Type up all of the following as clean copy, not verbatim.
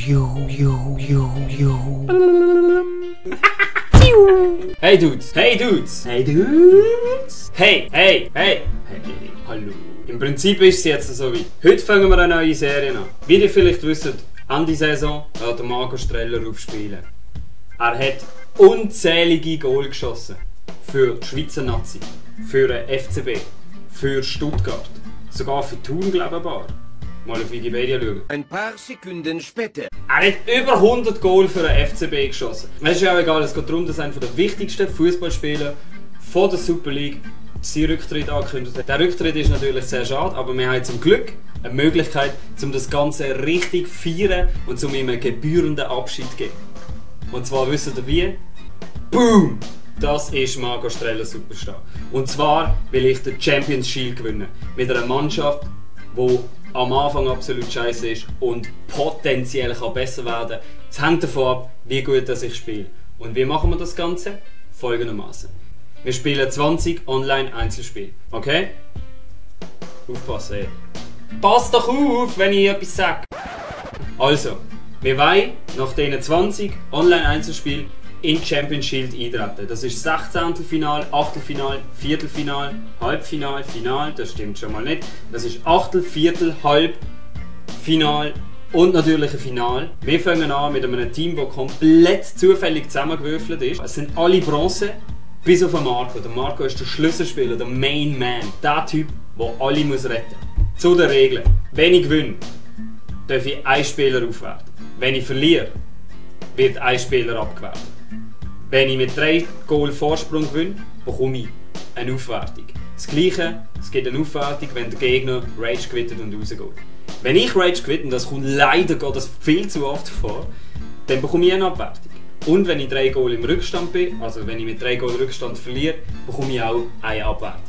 Hey Dudes! Hey Dudes! Hey Dudes! Hey! Hallo! Im Prinzip ist es jetzt so weit. Heute fangen wir eine neue Serie an. Wie ihr vielleicht wisst, Ende Saison wird der Marco Streller aufspielen. Er hat unzählige Goal geschossen. Für die Schweizer Nazi, für den FCB, für Stuttgart, sogar für Thun, glaube ich. Mal auf Wikipedia schauen. Ein paar Sekunden später. Er hat über 100 Goal für den FCB geschossen. Es ist ja auch egal, es geht darum, dass einer der wichtigsten Fußballspieler von der Super League seinen Rücktritt angekündigt hat. Der Rücktritt ist natürlich sehr schade, aber wir haben zum Glück eine Möglichkeit, um das Ganze richtig zu feiern und um ihm einen gebührenden Abschied zu geben. Und zwar wisst ihr wie? Boom! Das ist Marco Streller Superstar. Und zwar will ich den Champions Shield gewinnen. Mit einer Mannschaft, die am Anfang absolut scheiße ist und potenziell kann besser werden. Es hängt davon ab, wie gut dass ich spiele. Und wie machen wir das Ganze? Folgendermaßen. Wir spielen 20 Online-Einzelspiele. Okay? Aufpassen, ey. Passt doch auf, wenn ich etwas sage. Also, wir wollen nach diesen 20 Online-Einzelspielen in Champions Shield eintreten. Das ist 16. Final, Achtelfinal, Viertelfinal, Halbfinal, Final, das stimmt schon mal nicht. Das ist Achtel, Viertel, Halb, Final und natürlich ein Final. Wir fangen an mit einem Team, das komplett zufällig zusammengewürfelt ist. Es sind alle Bronze, bis auf den Marco. Der Marco ist der Schlüsselspieler, der Main Man. Der Typ, der alle retten muss. Zu den Regeln. Wenn ich gewinne, darf ich einen Spieler aufwerten. Wenn ich verliere, wird ein Spieler abgewertet. Wenn ich mit 3 Goal Vorsprung gewinne, bekomme ich eine Aufwertung. Das Gleiche, es gibt eine Aufwertung, wenn der Gegner Rage quittet und rausgeht. Wenn ich Rage quitte, und das kommt leider das viel zu oft vor, dann bekomme ich eine Abwertung. Und wenn ich 3 Goal im Rückstand bin, also wenn ich mit 3 Goal Rückstand verliere, bekomme ich auch eine Abwertung.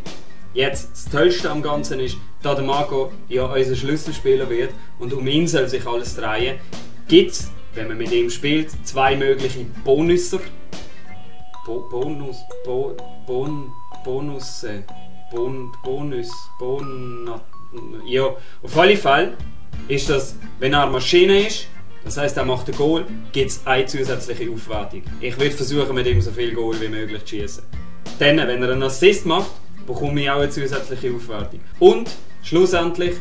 Jetzt, das Tollste am Ganzen ist, da der Marco ja unser Schlüsselspieler wird und um ihn soll sich alles drehen, gibt es, wenn man mit ihm spielt, 2 mögliche Bonusser. Ja, auf alle Fälle ist das, wenn er eine Maschine ist, das heisst, er macht ein Goal, gibt es eine zusätzliche Aufwertung. Ich werde versuchen, mit ihm so viel Goal wie möglich zu schießen. Dann, wenn er einen Assist macht, bekomme ich auch eine zusätzliche Aufwertung. Und schlussendlich,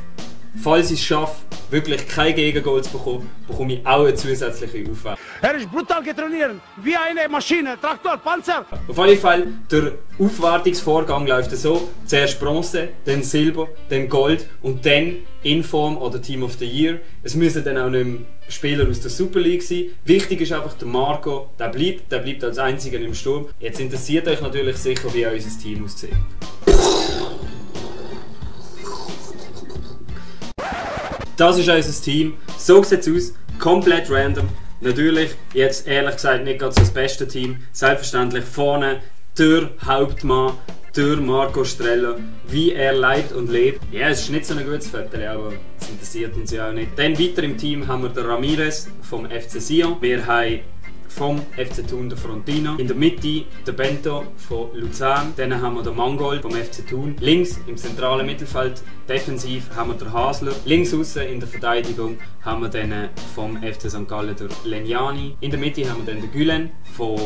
falls ich es schaffe, wirklich kein Gegengol zu bekommen, bekomme ich auch eine zusätzliche Aufwertung. Er ist brutal getrainiert, wie eine Maschine, Traktor, Panzer. Auf jeden Fall, der Aufwertungsvorgang läuft so: zuerst Bronze, dann Silber, dann Gold und dann Inform oder Team of the Year. Es müssen dann auch nicht mehr Spieler aus der Super League sein. Wichtig ist einfach, der Marco, der bleibt als einziger im Sturm. Jetzt interessiert euch natürlich sicher, wie unser Team aussieht. Das ist unser Team. So sieht es aus. Komplett random. Natürlich, jetzt ehrlich gesagt, nicht ganz das beste Team. Selbstverständlich vorne der Hauptmann, der Marco Streller. Wie er lebt und lebt. Ja, es ist nicht so ein gutes Foto, aber es interessiert uns ja auch nicht. Dann weiter im Team haben wir den Ramirez vom FC Sion. Wir haben vom FC Thun der Frontino. In der Mitte der Bento von Luzern. Dann haben wir den Mangold vom FC Thun. Links im zentralen Mittelfeld defensiv haben wir den Hasler. Links außen in der Verteidigung haben wir dann vom FC St. Gallen der Leniani. In der Mitte haben wir dann den Gülen von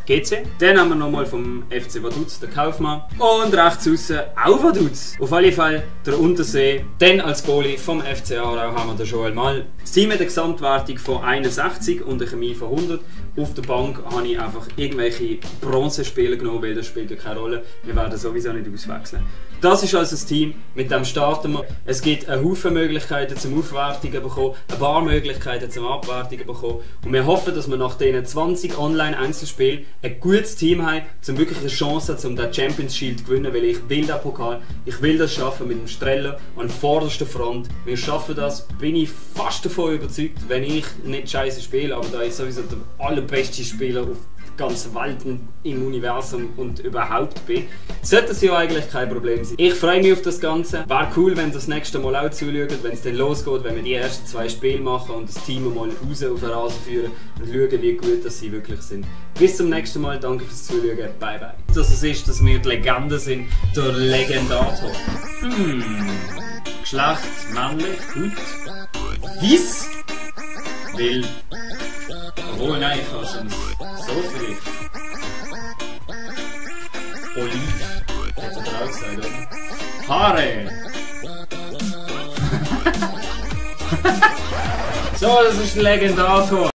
GC. Dann haben wir nochmal vom FC Vaduz den Kaufmann. Und rechts außen auch Vaduz. Auf alle Fälle der Untersee. Dann als Goalie vom FC Aarau haben wir den Joel Mal. Das Team mit der Gesamtwertung von 61 und der Chemie von 100. Auf der Bank habe ich einfach irgendwelche Bronzespieler genommen, weil das spielt ja keine Rolle. Wir werden sowieso nicht auswechseln. Das ist also das Team, mit dem starten wir. Es gibt einen Haufen Möglichkeiten zum Aufwertungen bekommen, ein paar Möglichkeiten zum Abwertungen bekommen. Und wir hoffen, dass wir nach diesen 20 Online-Einzelspielen ein gutes Team haben, um wirklich eine Chance zu haben, den Champions Shield zu gewinnen, weil ich will den Pokal, ich will das schaffen mit dem Streller an vorderster Front. Wir schaffen das, bin ich fast davon überzeugt, wenn ich nicht scheiße spiele, aber da ich sowieso der allerbeste Spieler auf der ganzen Welt im Universum und überhaupt bin, sollte das ja eigentlich kein Problem sein. Ich freue mich auf das Ganze. Wäre cool, wenn das nächste Mal auch zuschaut, wenn es dann losgeht, wenn wir die ersten 2 Spiele machen und das Team mal raus auf den Rasen führen und schauen, wie gut dass sie wirklich sind. Bis zum nächsten Mal, danke fürs Zuschauen, bye bye. Dass es ist, dass wir die Legende sind, der Legendator. Geschlecht männlich, gut. Weiss. Weil... Obwohl, nein, ich kann sonst so vielleicht. Oliv. Hat er auch gesagt, oder? Haare! So, das ist ein Legendator.